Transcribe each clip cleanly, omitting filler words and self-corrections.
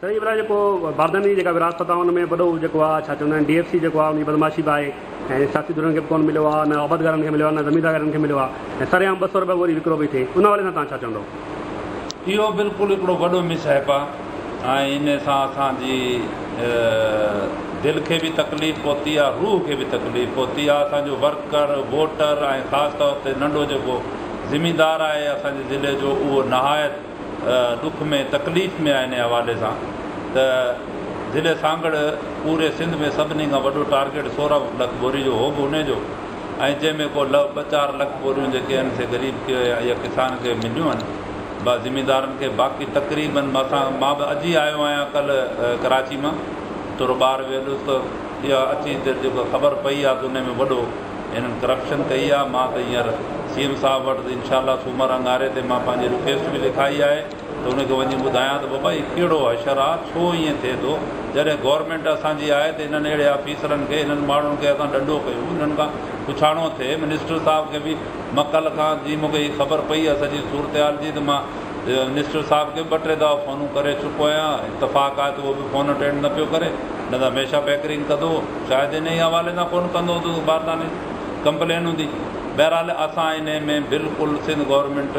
سر هي ڀلا جيڪو بارداني جي جيڪا ورهاست آ ان ۾ وڏو جيڪو آ ڇا چوندا آهن ڊي ايف سي جيڪو آ ان جي بدمعاشي به آهي ۽ سياسي ڌرين کي به ڪونه مليو آ نه آبادگارن کي مليو آ نه زميندارن کي مليو آ ۽ سرعام 200 روپيا ٻوري وڪرو پئي ٿئي ان حوالي سان توهان ڇا چوندو. اهو بلڪل هڪڙو وڏو مس هيپ آ ۽ ان سان اسان جي دل کي به تڪليف پهتي آ روح کي به تڪليف پهتي آ اسان جو ورڪر ووٽر ۽ خاص طور تي ننڍو جيڪو زميندار آهي اسان جي ضلعي جو اهو نهايت ڏک ۾ تڪليف ۾ آهي انهي حوالي سان ته ضلعي سانگهڙ پوري سنڌ ۾ سڀني کان وڏو ٽارگيٽ 16 لک ٻوري جو هو به انهي جو ۽ جنهن ۾ ڪو ٻه چار لک ٻوريون جيڪي آهن سي غريب کي يا ڪسان کي مليون آهن با زميندارن کي باقي تقريبن اسان مان به اڄ ئي آيو آهيان ڪلهه ڪراچي مان ٿورو ٻاهر ويل هيس ته اها اچي هتي جيڪو خبر پئي آهي ته انهي ۾ وڏو هنن ڪرپشن ڪئي آ مان ته هينئر سي ايم صاحب وٽ ته انشاء الله سومر اڱاري تي مان پنهنجي رڪويسٽ به لکائي آهي ته ان کي وڃي ٻڌايان ته بابا هي ڪهڙو حشر آ ڇو ائين ٿئي ٿو جڏهن گورنمينٽ اسان جي آهي ته انهن اهڙي آفيسرن کي انهن ماڻهن کي اسان ڏنڊو ڪيون انهن کان پڇاڻو ٿئي منسٽر صاحب کي به مان ڪلهه کان جي مون کي هي خبر پئي آ سڄي صورتحال جي ته مان منسٽر صاحب کي به ٻه ٽي دفعا فونون ڪري چڪو آهيان اتفاق آهي ته اهو به فون اٽينڊ نه پيو ڪري نه ته هميشه بيڪرنگ ڪندو هو شايد انهيء حوالي سان ڪونه ڪندو هوندو ته بارداني جي ڪمپلين هوندي. بهرحال اسان انهيء ۾ بلڪل سنڌ گورنمينٽ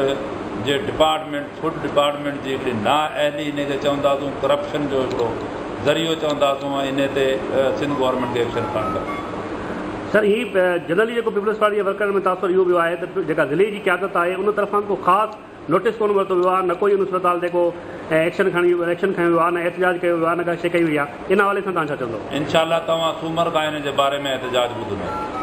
جي ڊپارٽمينٽ فوڊ ڊپارٽمينٽ جي هڪڙي نااهلي انهيء کي چونداسون ڪرپشن جو هڪڙو ذريعو چونداسون ۽ انهيء تي سنڌ گورنمينٽ کي ايڪشن کڻڻ کپي. سر هي جنرلي جيڪو پيپلز پارٽي جي ورڪرن ۾ تاثر اهو ويو آهي ته جيڪا ضلعي جي قيادت آهي ان طرفان ڪو خاص نوٽيس ڪونه ورتو ويو آهي نه ڪوئي ان صورتحال تي ڪو ايڪشن کڻي ايڪشن کنيو ويو آهي نه احتجاج ڪيو ويو آهي نه ڪا شيء ڪئي وئي آهي ان حوالي سان توهان ڇا چوندو؟ انشاء الله توهان سومر کان ان جي باري ۾ احتجاج ٻڌندو.